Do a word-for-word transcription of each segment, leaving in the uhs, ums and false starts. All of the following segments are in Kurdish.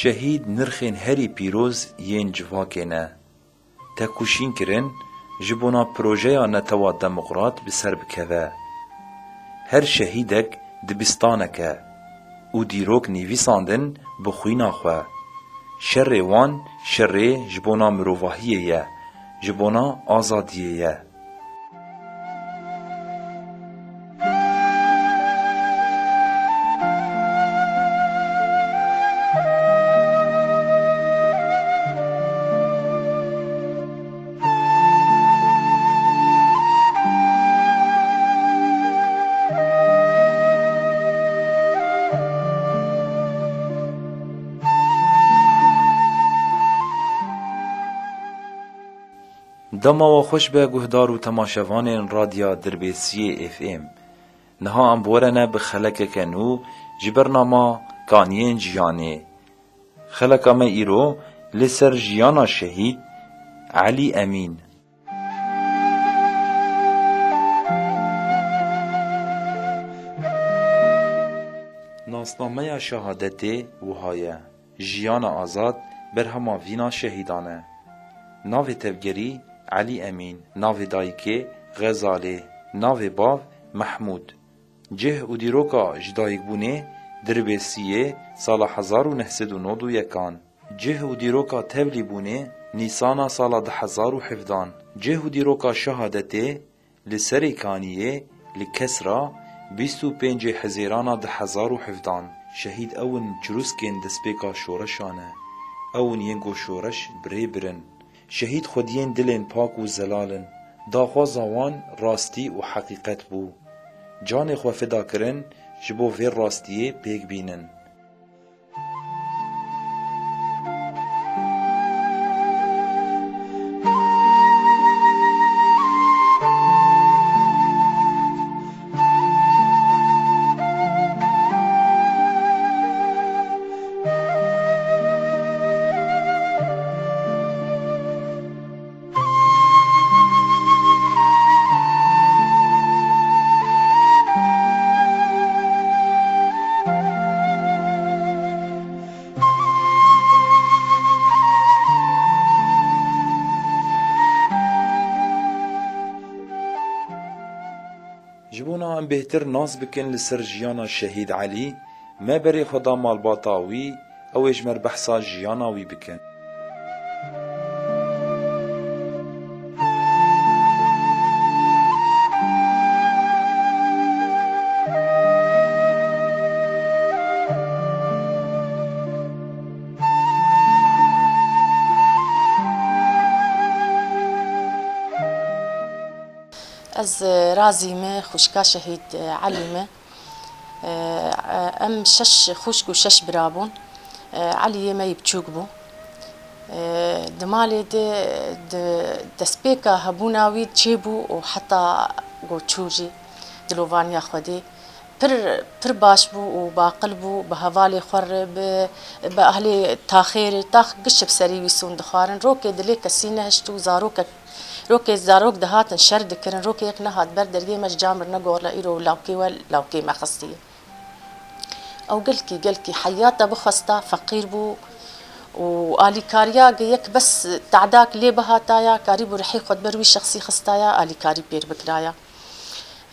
Şehîd nirxên herî pîroz yên civakê ne. Têkoşîn kirin ji bona projeya netewa demokrat bi ser bikeve. Her şehîdek dibistanek e û dîrok nivîsandin bi xwîna xwe. Şerê wan şerê ji bona mirovahiyê ye, ji bona azadiyê ye. Dema we xweş be guhdar û temaşevanên Radya Dirbêsiyê F M. Niha em bi we re ne bi xelekeke nû ji bernama Kaniyên Jiyanê. Xeleka me îro li ser jiyana şehîd Elî Emîn. Nasnameya şehadetê wiha ye: Jiyana azad berhema vîna şehîdan e. Navê tevgerî Elî Emîn, navê dayikê Xezalê, navê bav Mehmûd. Cih û dîroka ji dayikbûnê Dirbêsiyê sala hezar û neh sed û nod û yekan. Cih û dîroka tevlîbûnê Nîsana sala du hezar û hevdan. Cih û dîroka şehadetê li Serê Kaniyê li Kesra bîst û pêncê Hezêrana du hezar û hevdan. Şehîd ew in çirûskên destpêka şoreşa ne. Ew in yên ku şoreş bi rê birin. Şehîd xwediyên dilên pak û zelal in. Daxwaza wan rastî û heqîqet bû. Canê xwe fida kirin ji bo vê rastiyê pêk bînin. Ji bona em bêhtir nas bikin li ser jiyana Şehîd Elî, me berê xwe da malbata wî, ew ê ji me re behsa jiyana wî bikin. Ez, e, razî me, xwişka şehîd, e, Elî me. E, e, em şeş xwişk û şeş bira bûn. E, Elî yê me yî biçûk bû. E, di malê de, di destpêka hebûna wî çêbû û heta ku çû jî dilovaniya Xwedê. Pir, pir baş bû û baqil bû, bi hevalê xwe re, bi, bi ahlê taxê re, tax giş bi serî wî sûn dixwarin. Rokê dilê kesî nehişt û zarokek, rokê zarok dihatin şer dikirin, rokê yek nehat ber deriyê me ji cam re negorla, îro lawkê we, lawkê me xistiye. Ew gelkî, gelkî heyata bixwesta, feqîr bû û alîkariya ge yek bes te'dak lê bihataya, karîbû rihê xwe di ber wî şexsî xistaya, alîkarî pêr bikiraya.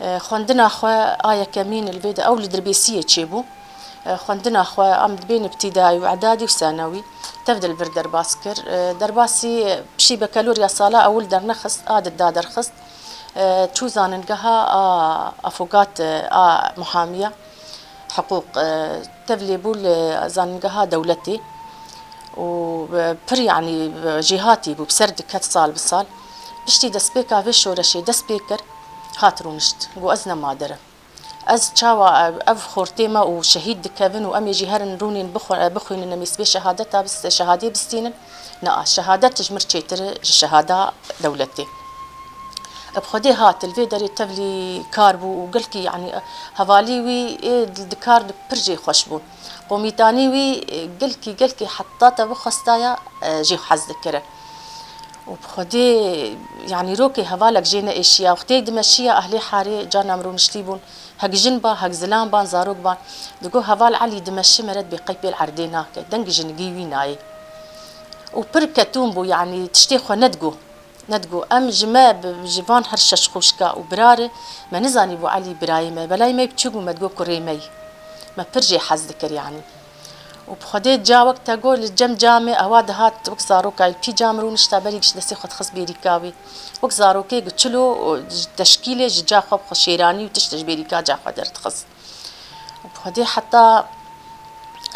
E, xwendina xwe a yekemîn li vê de ew li Dirbêsiyê çêbû. E, xwendina xwe em dibên îbtîdayî û îdadî û senewî tev de li vir derbas kir. E, derbasî piştî bekeloriya sala ewil dernexist, a di da derxist. E, çû zaningeha a afokat, e, a muhamiya hiqûq, e, tev lê bû li zaningeha dewletê û, e, pir, yanî, e, jêhatî bû, bi ser diket sal bi sal. Piştî destpêka vê şoreşê dest pê kir, Hat rûnişt, got, "Ez ne mader im. Ez çawa ev, ev xortê me û şehîd dikevin û em ê jî herin rûnên bixwe-, bixwînin, em ê sibê şehadeta bist-, şehadê bistînin?" Na, şehadet ji mir çêtir e ji şehada dewletê. Bi Xwedê hat, li vê derê tevlî kar bû û gelkî, yanî, hevalî wî ê di kar di pir jê xweş bûn. Komîtanî wî, e, gelkî, gelkî heta te bixwestaya, e, jê hez dikire. Û bi Xwedê, yanî, rokê hevalek jê neêşiya. Wextê dimeşiya ehlê harê cana min rûniştî bûn. Hek jin ba, hek zilam ban, zarok ban. Digo, "Heval Elî dimeşi, mere dibê qey pêl erdê nake. Deng jinigî wî nayê." Û pir ketûn bû, yanî, tiştê xwe nedigo. Nedigo, em ji me bi, ji van her şeş xwişka û bira re, me nizanîbû Elî birayê me, belayê me biçûk bû, me digo kurê me yî. Me pir jê hez dikir, yanî. Û bi Xwedê ca wek te got, li cem camê ewa dihat, wek zarokayî pî cam rûnişta, berî giş destê xwe dixist bêrîka wî. Wek zarokê gi çilo û ji teşkîlê ji ca xwe bi xwe şêranî û tişt ji bêrîka ca xwe derdixist. Û bi Xwedê heta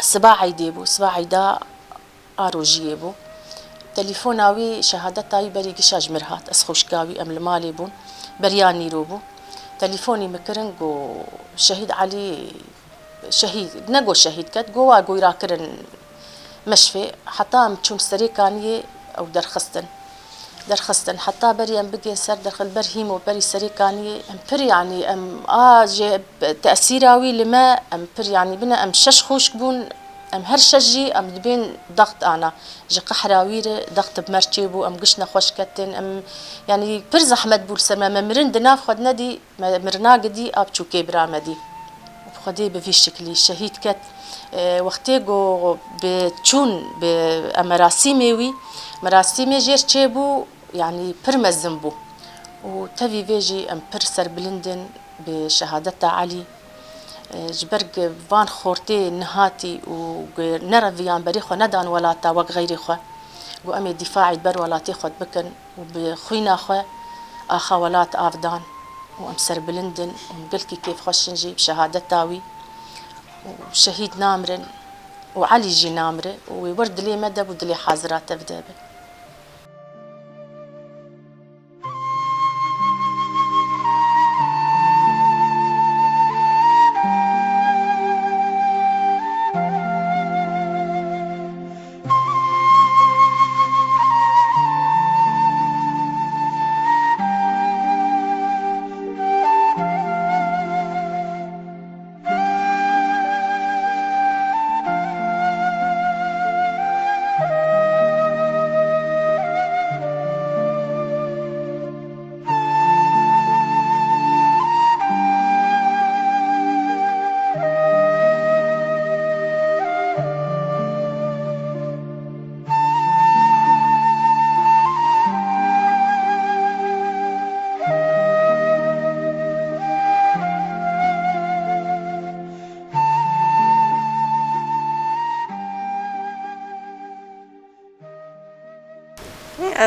siba eydê bû, siba eyda a rojiyê bû. Telefona wî, şehadeta wî berî gişa ji mir hat. Ez xwişka wî, em li malê bûn. Beriya nîro bû. Telefonî min kirin, got, "Şehîd Elî, şehîd, ne got şehîd ket, got wa goyra kirin meşfê." Heta em çûn Serêkaniyê ew derxistin. Derxistin. Heta berî em bigên ser derxil, ber hîmo berî Serêkaniyê, em pir, yanî, em a jê tesîra wî li me, em pir, yanî, bine, em şeş xwişk bûn, em her şeş jî em dibên daxt ana. Ji qehra wî re daxt bi mer çêbû, em giş nexweş ketin, em, yanî, pir zehmet bû li ser me, me mirin di nav xwe de nedî, me mirina gidî a biçûkê bira me dî. Bi Xwedê bi vî şiklî şehîd ket. E, wextê ku bi çûn bi, e, merasîmê wî, merasîmê jêr çêbû, yanî pir mezin bû. Û tevî vê jî em pir serbilind in bi şehadeta Elî. E, ji ber ku van xortê nihatî û ku nereviyan berê xwe nedan welata wek xeyrê xwe. Got, "Em ê dîfaî ber welatê xwe bikin." û bi xwîna xwe axa welat av dan û em serbilind in û em gelkî kêfxweş in jî bi şehadeta wî û şehîd namirin û Elî jî namire û wê wir dilê me de bû, dilê hazira tev de be.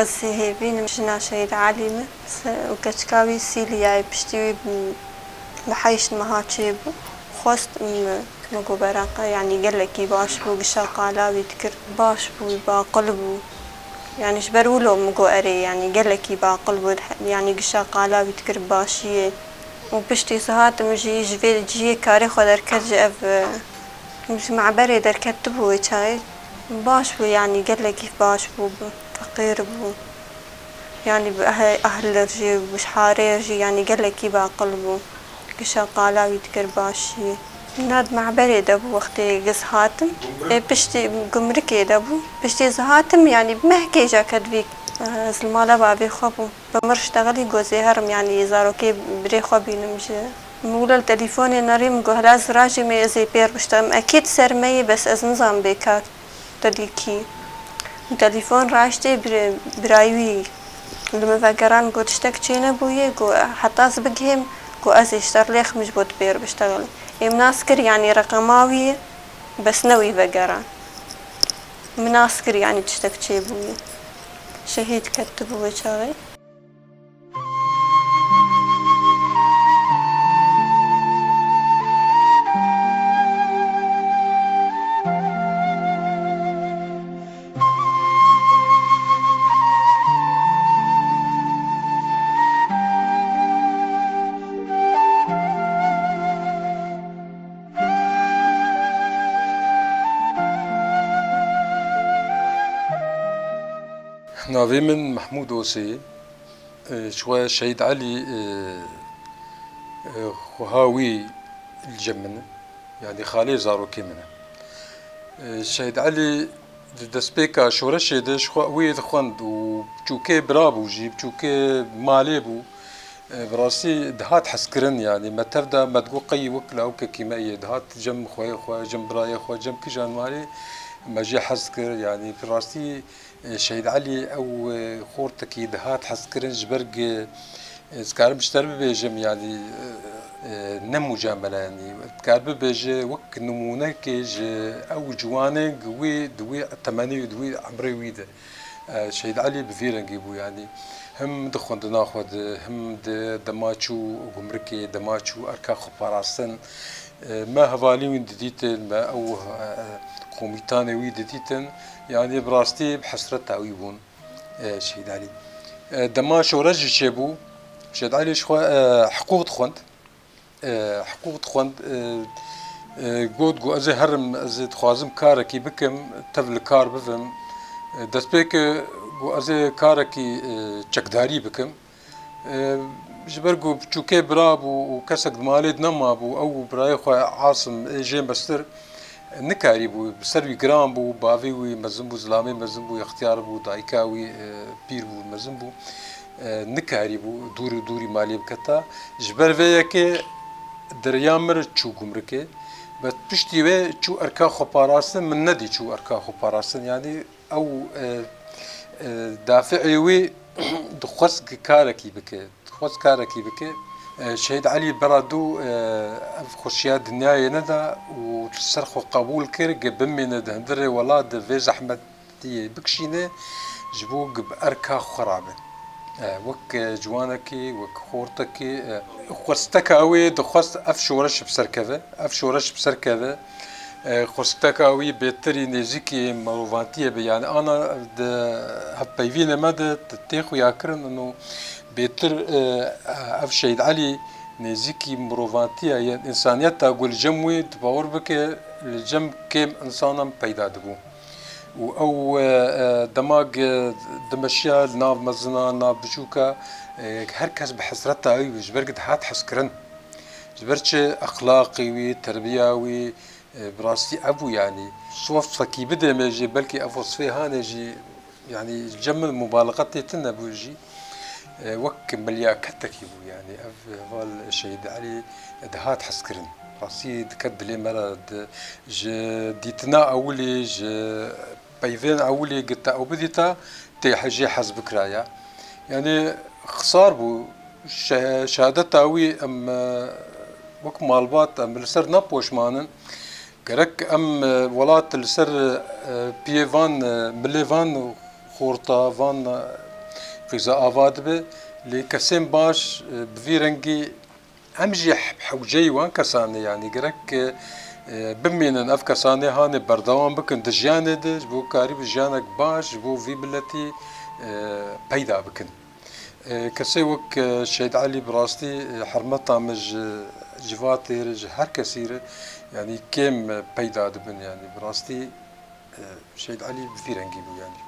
Ez hêvînim jina Şehîd Elî me se-, û keçika wî Sîlyayê piştî wî bi, bi heşt meha çêbû. Xwest min, min got beraqa, yanî gelekî baş bû, gişa qala wî dikir. Baş bû, baqil bû. Yanî ji ber wilo min got erê, yanî gelekî baqil bû, yanî gişa qala wî dikir bi başiyê. Û piştî sihatim jî ji vê cihê karê xwe derket ji ev, e, ji me'berê derketibû wê çaxê. Baş bû, yanî gelekî baş bû, bi feqîr bû. Yanî bi ehe-, ehl re jî, bi harê re jî, yanî gelekî baqil bû. Gişa qala wî dikir başiyê. Na di me'berê de bû wextê ez hatim. Ê, piştî gumrikê de bû. Piştî ez hatim, yanî bi mehkê jî ket vî, e, ez li mala bavê xwe bûm. Bi mir ştexilî got ez ê herim, yanî zarokê birê xwe bînim ji. Min wilo li telefonê nerî, min got hela ez rajî me ez ê pêr biştexim. Ekîd ser me yê, bes ez nizanim bê ka te dî kî. Min telefon raştê bir-, birayî wî li min vegeran, got tiştek çênebûye, got heta ez bigihêm, got ez ê ji te re lêxim ji bo tu pêr biştexilî. Ê min nas kir, yanî reqema wî ye, bes ne wî vegeran. Min nas kir, yanî tiştek çêbûye. Şehîd ketibû wê çaxê. Navê min Mehmûd Osê ye. E, ji xwe Şehîd Elî, e, e, xweha wî li cem min e. Yanî xalê zarokê min e. E, Şehîd Elî di destpêka şoreşê de ji xwe wî dixwend û biçûkê bira bû jî, biçûkê malê bû. E, bi rastî dihat hezkirin, yanî me tev de me digot qey wek lawikekî me yê, dihat cem xweyê xwe, cem birayê xwe, cem kijan malê me jê hez kir. Yanî bi rastî, e, Şehîd Elî ew, e, xortekî dihat hezkirin ji ber gi, e, ez karim ji te re bibêjim, yanî, e, e, ne mucamele, yanî dikar bibêje wek nimûnekê ji ew ciwanên gi wî di wî temenê û di wî emrê wî de. E, Şehîd Elî bi vî rengî bû, yanî him di xwendina xwe de, him di dema çû gumrikê, dema çû erka xwe parastin, e, me hevalî wî didîtin, me ew, e, komîtanê wî didîtin, yanî bi rastî bi hesreta wî bûn, e, Şehîd Elî. E, dema şoreş jî çêbû, Şehîd Elî ji xwe, e, hiqûq dixwend. E, hiqûq dixwend, e, e, got, got, "Ez ê herim, ez ê dixwazim karekî bikim, tev li kar bibim." E, destpêk, e, got, "Ez ê karekî, e, çekdarî bikim." E, ji ber ku biçûkê bira bû û kesek di malê de nema bû, ew û birayê xwe Asim ê jê mestir, nikarîbû, bi ser wî giran bû, bavê wî mezin bû, zilamê mezin bû, extiyar bû, dayika wî, e, pîr bû, mezin bû. E, nikarîbû dûr û dûrî malê biketa. Ji ber vê yekê di riya min re çû gumrikê. Be piştî wê çû erka xwe parastin, min nedî çû erka xwe parastin. Yanî ew, e, e, dafi'ê wî dixwest karekî bike. Xwest karekî bike. E, Şehîd Elî bera dû, e, ev xweşiya dinyayê neda û li ser xwe qebûl kir, gi bimîne di hundirê welat de vê zehmetiyê bikişîne, ji bo gi bi erka xwe rabe. E, wek, e, ciwanekî, wek xortekî, e, xwesteka wê dixwest ev şoreş bi ser keve. Ev şoreş bi ser keve. E, xwesteka wî bêtirî nêzîkî mirovantiyê be. Yanî ana di hevpeyvînê me de tê xuya kirin û bêtir, e, ev Şehîd Elî nêzîkî mirovantiya yên însaniyeta ku li cem wî, tu bawer bike, li cem kêm însanan peyda dibû. Û ew, e, e, dema ge-, dimeşiya li nav mezina, nav biçûka, e, her kes bi hesreta wî bû, ji ber ku dihat hezkirin. Ji ber çi? Exlaqê wî, terbiya wî, e, bi rastî ev bû, yanî. Wesfekî bidê me jî, belkî ev wesfê hanê jî, yanî, li cem min mubalixe tê tune bû jî. E, wek milyaketekî bû, yanî, ev heval Şehîd Elî dihat hezkirin. Rastî diket dilê me re, di, ji dîtina ewilî, ji peyvên ewilî gi te ew bidîta, tê he-, jê hez bikiraya. Yanî xisar bû. Şe-, şehadeta wî em, e, wek malbat em li ser ne poşman in. Gerek em, e, welat li ser, e, piyê van, e, milê van xorta, van, e, qîza ava dibe. Lê kesên baş, e, bi vî rengî em jî he-, hewceyî wan kesan e, yanî gerek, e, e, bimînin, ev kesanê hanê berdewam bikin di jiyanê de, ji bo karî bi jiyanek baş ji bo vî miletî, e, peyda bikin. E, kesê wek, e, Şehîd Elî bi rastî, e, hermeta min ji civatê re, ji her kesî re, yanî kêm, e, peyda dibin, yanî bi rastî, e, Şehîd Elî bi vî rengî bû, yanî.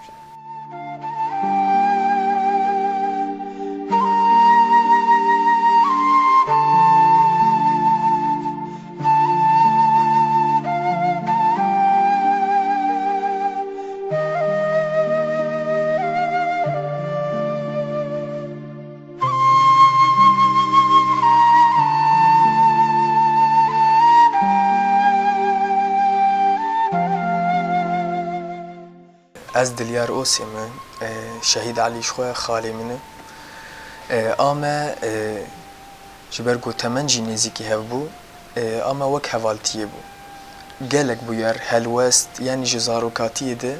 Ez Dilyar Osê me, e, Şehîd Elî ji xwe xalê min e. E, a me, e, ji ber ku temen jî nêzîkî hev bû, e, a me wek hevaltiyê bû. Gelek bûyer, helwest, yanî ji zarokatiyê de,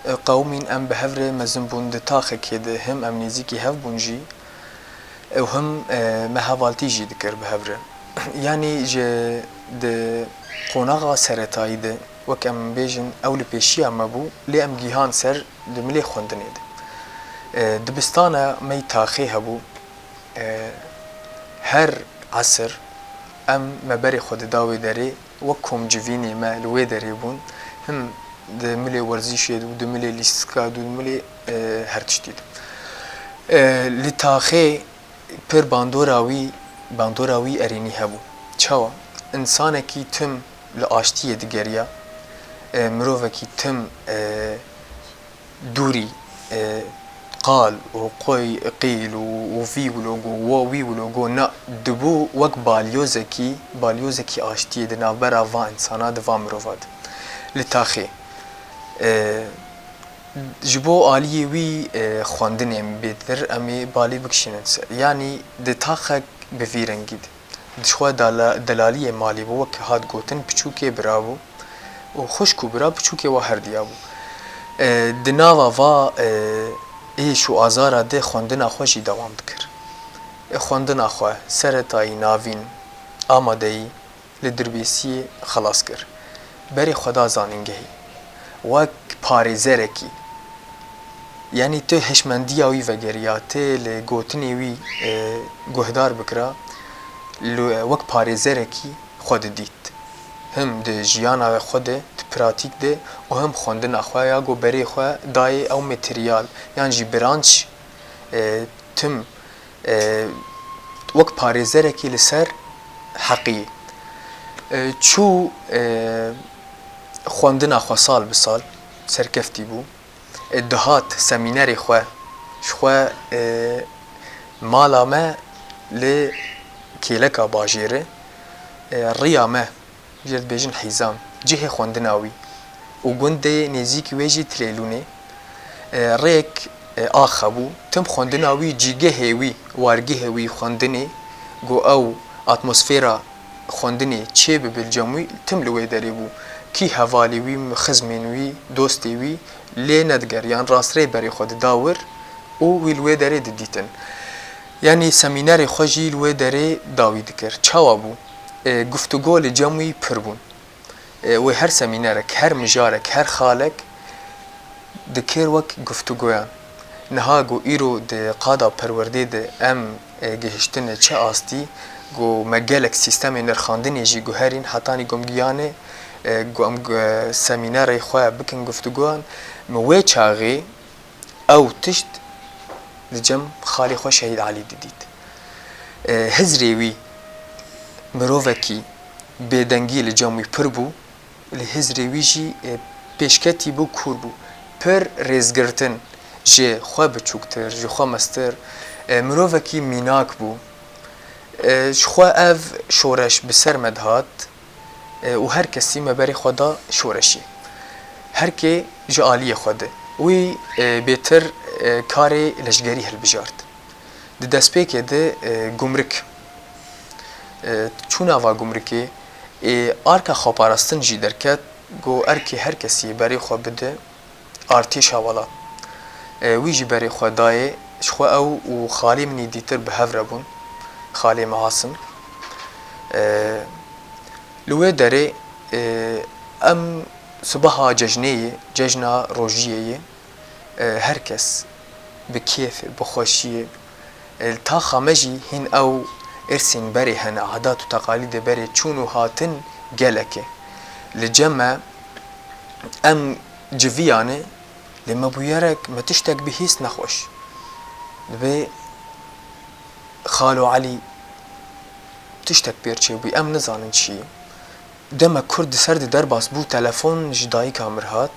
e, qewimîn em bi hev re mezin bûn, di taxekê de him em nêzîkî hev bûn jî, ew him, e, me hevaltî jî dikir bi hev re. Yanî ji di qonaxa seretayî de, wek em bêjin, ew li pêşiya me bû, lê em gîhan ser di milê xwendinê de. E, dibistana me yî taxê hebû. E, her esir em me berê xwe dida wê derê, wek komcivînê me li wê derê bûn, him di milê werzîşê de û di milê lîstika de û di milê, e, her tiştî de. E, li taxê pir bandora wî, bandora wî erênî hebû. Çawa? Însanekî tim li aştiyê digeriya, e, mirovekî tim, e, dûrî, e, qal û qoy qîl û, û vî wilo go, wo wî wilo go, na, dibû wek balyozekî, balyozekî aştiyê di navbera va însana, di va mirova de. Li taxê, e, ji bo aliyê wî, e, xwendinê em bêtir, em ê balê bikişînin ser. Yanî di taxek bi vî rengî de. Di xwe dala-, delaliyê malê bû, wek hat gotin, piçûkê bira bû û xwişk û bira piçûkê wa herdiya bû. E, di nava va, e, êş û azara de xwendina xwe jî dewam dikir. E, xwendina xwe seretayî, navîn, amadeyî li Dirbêsiyê xelas kir. Berê xwe da zanîngehê. Wek parêzerekî, yanî tu hişmendiya wî vegeriya, tu li gotinê wî, e, guhdar bikira, li, wek parêzerekî xwe didît. Him di jiyana xwe de, di pratîk de û him xwendina xwe ya ku berê xwe dayê ew materyal yan jî branş, e, tim, e, wek parêzerekî li ser heqî, e, çû, e, xwendina xwe sal bi sal serkeftî bû. E, dihat semînerê xwe, ji xwe, e, mala me li kêleka bajêre, e, riya me, jê dibêjin Hîzam, cihê xwendina wî û gundê nêzîkî wê jî Tilêlûnê, e, rêyek, e, ax hebû. Tim xwendina wî, cîgehê wî, wargehê wî xwendinê, ku ew atmosfera xwendinê çê bibe li cem wî, tim li wê derê bû. Kî hevalê wî, xizmên wî, dostê wî lê nediger, yan rastrê berê xwe dida wir û wî li wê derê didîtin. Yanî semînerê xwe jî li wê derê dawî dikir. Çawa bû? E, guftûgo li cem wî pir bûn. E, wê her semînerek, her mijarek, her xalek dikir wek guftûgoyan. Niha ku îro di qada perwerdê de em, e, gihiştine çi astî, ku me gelek sîstemê nirxandinê jî guherîn, hetanî ku em giyane, e, ku em, e, semînerê xwe bikin guftûgoyan, min wê çaxê ew tişt li cem xalê xwe Şehîd Elî didît. E, hizrê wî, mirovekî bêdengî li cem wî pir bû, li hizrê wî jî, e, pêşketî bû, kûr bû. Pir rêzgirtin ji xwe biçûktir, ji xwe mestir, e, mirovekî mînak bû. E, ji xwe ev şoreş bi ser me dihat, e, û her kesî me berê xwe da şoreşê. Her kê ji aliyê xwe de. Wî, e, bêtir, e, karê leşgerî hilbijart. Di destpêkê de, e, gumrik, e, çûna va gumrikê, ê, arka xweparastin jî derket, got, erkê her kesî berê xwe bide artêşa welat. E, wî jî berê xwe dayê, ji xwe ew û xalê min î dîtir bi hev re bûn, xalê min Asim. E, li wê derê, e, em sibeha cejnê ye, cejna rojiyê ye. E, her kes bi kêfê, bi xweşiyê, e, li taxa me jî hîn ew irsên berê hene, adat û teqalîdê berê çûn û hatin gelek e. Li cem me em civiyane, lê me bûyerek, me tiştek bihîst nexweş. Dibê Xalo Elî tiştek pêr çêbû, em nizanin çi ye. Dema kurd di ser de derbas bû, telefon ji dayika mir hat,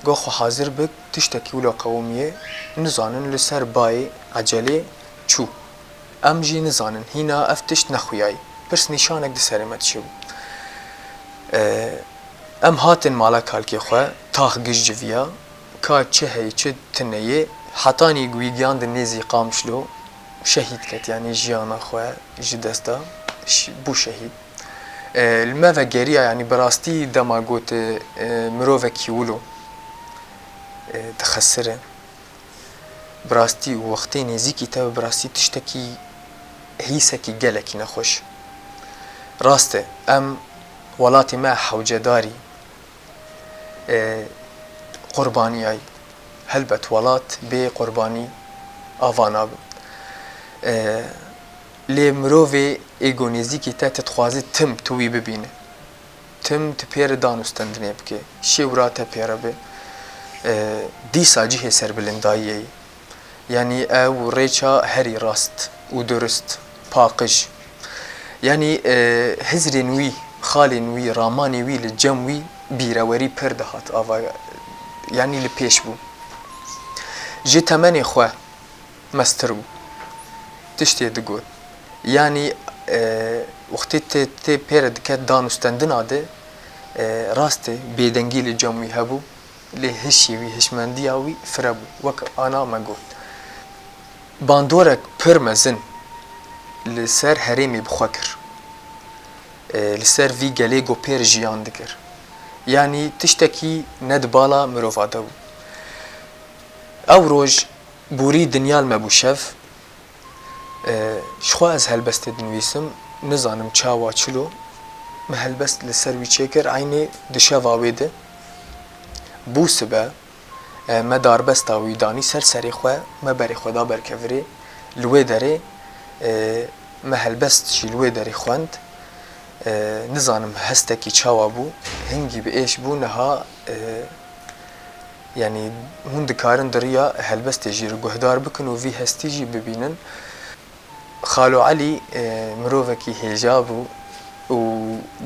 got, xwe hazir bik, tiştekî wilo qewimiye, nizanin li ser bayê ecelê çû. Em jî nizanin, hîna ev tişt nexuyayî. Pirs nîşanek di serê me dişibû. E, em hatin mala kalkê xwe, tax giş civiya, ka çi heye, çi tune ye, hetanî wî giyandin nêzî Qamişlo, şehîd ket, yanî jiyana xwe ji dest da, ş-, bû şehîd. E, li me vegeriya, yanî bi rastî dema got, e, mirovekî wilo, e, dixesire. Bi rastî û wextê nêzîkî te bi rastî tiştekî, hîsekî gelekî nexweş. Rast e, em welatê me hewcedarî, e, qurbaniyayî. Helbet welat bê qurbanî ava nabe. E, lê mirovê ê ku nêzîkî te, tu dixwazî tim tu wî bibîne. Tim tu pê re danûstendinê bike, şêwra te pê re be. E, dîsa cihê serbilindayiyê ye. Yanî ew rêça herî rast û durist, paqij. Yanî, e, hizrên wî, xalên wî, ramanê wî li cem wî bîrewerî pir dihat ava, yanî li pêş bû. Ji temenê xwe mestir bû. Tiştê digot. Yanî, e, wextê tê, tê pê re diket danûstendina de, e, rast e, bêdengî li cem wî hebû, lê hişê wî, hişmendiya wî fire bû, wek ana me got. Bandorek pir mezin li ser herêmê bi xwe kir. E, li ser vî gelê ku pê re jiyan dikir. Yanî tiştekî ne di bala mirova de bû. Ew roj borî dinya li me bû şev. E, ji xwe ez helbestê dinivîsim, nizanim çawa çilo, min helbest li ser wî çêkir, eynî di şeva wê de bû sibe, e, me darbesta wî danî ser serê xwe, me berê xwe da ber kevirê, li wê derê, e, me helbest jî li wê derê xwend. E, nizanim hestekî çawa bû, hingî bi êş bû, niha, e, Yanî hûn dikarin di riya helbestê jî re guhdar bikin û vî hestî jî bibînin. Xalo Elî, e, mirovekî hêja bû û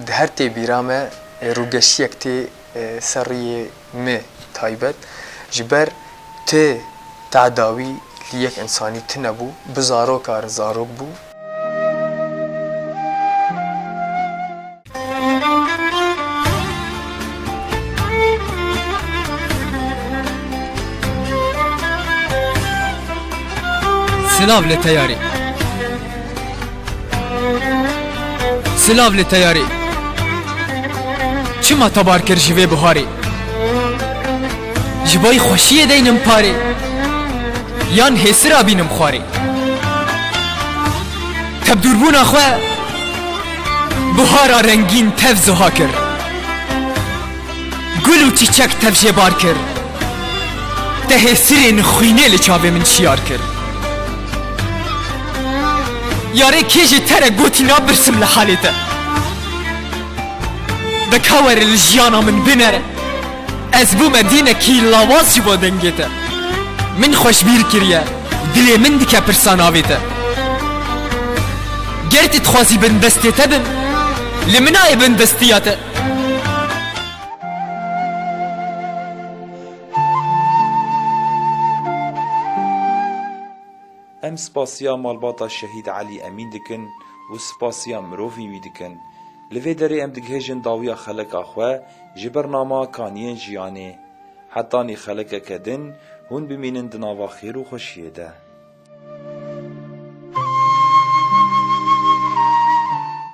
di her tê bîra me, e, rûgeşiyek tê, e, ser riyê me taybet. Ji ber ti teda wî li yek însanî tune bû, bi zaroka re zarok bû. Silav li teyarî. Silav li teyarî. Çima te bar kir ji vê buharê? Ji bo xweşiyê deynim parê. Yan hêsira bînim xwarê. Te bi dûrbûna xwe buhara rengîn tev zuha kir. Gul û çîçek tev jê bar kir. Te hêsirên xwînê li çavê min şiyar kir. Yarê kê ji te re gotî nabirsim li halê te. De ka were li jiyana min binere. Ez bûme dînekî lawaz ji bo dengê te. Min xweş bîr kiriye, dilê min dike pirsa navê te. Ger tu dixwazî bin destê te bim, li min nayê bin destiya te. Em spasiya malbata Şehîd Elî Emîn dikin û spasiya mirovên wî dikin. Li vê derê em digihêjin dawiya xeleka xwe ji bernama Kaniyên Jiyanê. Hetanî xelekeke din hûn bimînin di nava xêr û xweşiyê de.